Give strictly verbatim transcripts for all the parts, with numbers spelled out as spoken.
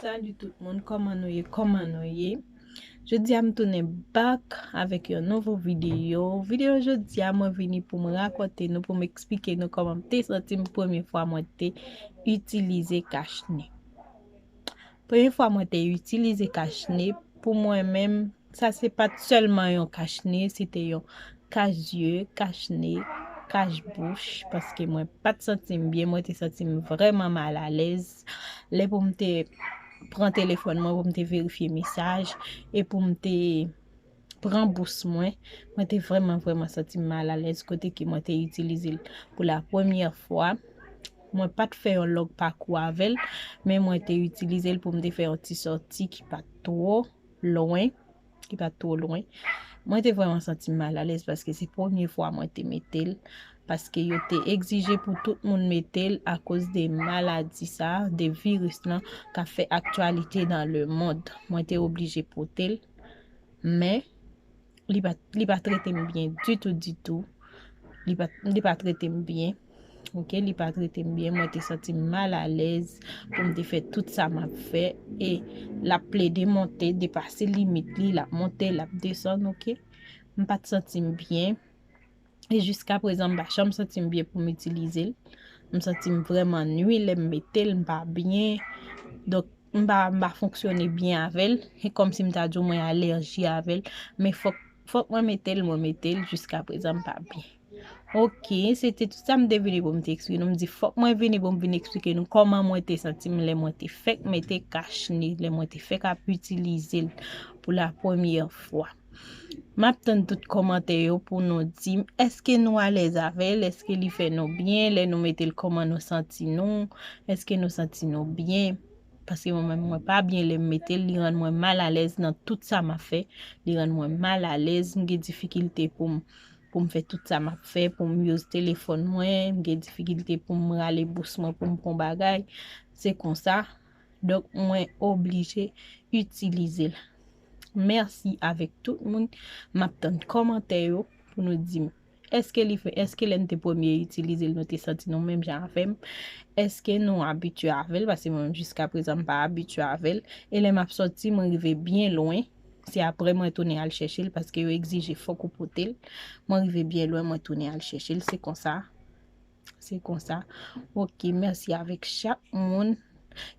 Salut tout moun, kòman nou ye? Kòman nou ye? Jodi a m tounen back avèk yon nouvo videyo. Videyo jodi a mwen vini pou m rakonte nou, pou m eksplike nou kòman m te santi m premye fwa mwen te itilize kachne. Premye fwa mwen te itilize kachne, pou mwen menm, sa se pa t sèlman yon kachne, se te yon kach zye, kachne, kach bouch, paske mwen pa t santi m byen, mwen te santi m vrèman malalèz. Lè pou m te pran telefòn mwen, pou m te verifye mesaj, e pou m te pran bous mwen, mwen te vrèman, vrèman santi m malalèz kote ke mwen te itilize l pou la premyè fwa. Mwen pa t fè yon long pakou avè l, men mwen te itilize l pou m te fè yon ti sòti ki pa t twò lwen, ki pa t twò lwen. Mwen te vrèman santi m malalèz paske se premye fwa mwen te mete l, paske yo te egzije pou tout moun mete l akoz de maladi sa, de viris lan k ap fè aktyalite dans le monde. Mwen te oblije pote l, men li pa, li pa trete m byen ditou, ditou. Li pa, li pa trete m byen. Ok, li pa trete m byen. Mwen te santi m malalèz pou m te fè tout sa m ap fè. E l ap plede monte, depase limit li, l ap monte, l ap desann, ok. M pa t santi m byen. E jiska prezan, m pa janm santi m byen pou m itilize l. M santi m vrèman nwi lè m mete l, m pa byen. Donk, m pa, m pa fonksyone byen avè l. E kòmsi m ta di w mwen alèji avè l. Men fòk, fòk mwen mete l, mwen mete l, jiska prezan m pa byen. Ok, se te tout sa m te vini pou m te eksplike nou. M di fòk mwen vini pou m vin eksplike nou kòman mwen te santi m lè mwen te fèk mete kachne, lè mwen te fèk ap itilize l pou la premyè fwa. M ap tann tout kòmantè yo pou nou di m, èske nou alèz avè l, èske li fè nou byen, lè nou mete l kòman nou santi nou, èske nou santi nou byen? Paske mwen menm mwen pa byen lè m mete l, li rann mwen malalèz nan tout sa m ap fè, li rann mwen malalèz, m gen difikilte pou m, pou m fè tout sa m ap fè, pou m use telefòn mwen, m gen difikilte pou m rale bous mwen, pou m pran bagay. Se konsa. Donk, mwen oblije itilize l. Mèsi avèk tout moun. M ap tann kòmantè yo pou nou di m, èske li fè, èske lè n te premye itilize l, nou te santi nou menm jan avè m? Èske nou abitye avè l? Paske mwen menm, jiska prezan, m pa abitye avè l. E lè m ap sòti, mwen rive byen lwen. Se apre mwen tounen al chèche l, paske yo egzije fòk ou pote l. Mwen rive byen lwen, mwen tounen al chèche l. Se konsa. Se konsa. Ok, mèsi avèk chak moun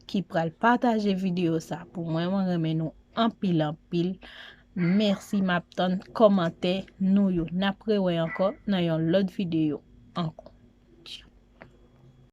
ki pral pataje videyo sa pou mwen. Mwen renmen nou anpil, anpil. Mèsi, m ap tann kòmantè nou yo. N ap rewè ankò nan yon lòt videyo ankò.